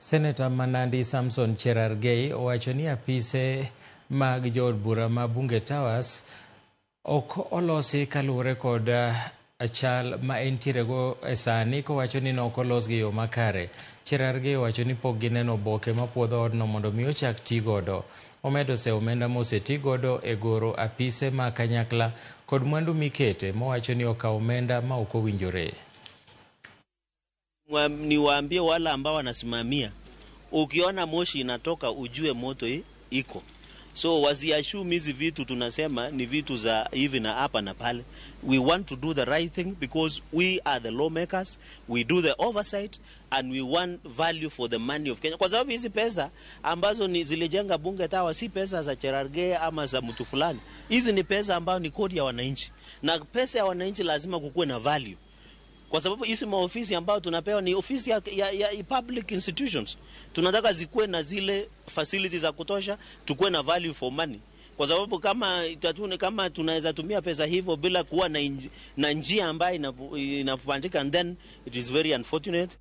Seneta ma Nandi Samson Cherargei owacho ni apise mag jood bura ma Bunge Towers ok olosi kaluwore kod chal ma entiere go e sani, kowacho ni nok olosgi e yo makare. Cherargei owacho ni pok gineno oboke mapuodho odno mondo mi ochak ti godo. Omedo seyo omenda moseti godo e goro apise ma kanyakla kod mwandu mikete, mowacho ni okawo omenda ma ok owinjore. Niwaambie wale ambao wanasimamia, ukiona moshi inatoka ujue moto iko. So wasiassume hizi vitu tunasema ni vitu za hivi na hapa na pale. We want to do the right thing because we are the lawmakers, we do the oversight and we want value for the money of Kenya. Kwa sababu hizi pesa ambazo ni zilijenga Bunge Tower si pesa za Cherargei ama za mtu fulani. Hizi ni pesa ambayo ni kodi ya wananchi, na pesa ya wananchi lazima kukuwe na value, kwa sababu hizi maofisi ambayo tunapewa ni ofisi ya public institutions. Tunataka zikuwe na zile facilities za kutosha, tukuwe na value for money, kwa sababu kama tunaweza tumia pesa hivyo bila kuwa na njia ambayo inafanyika, and then it is very unfortunate.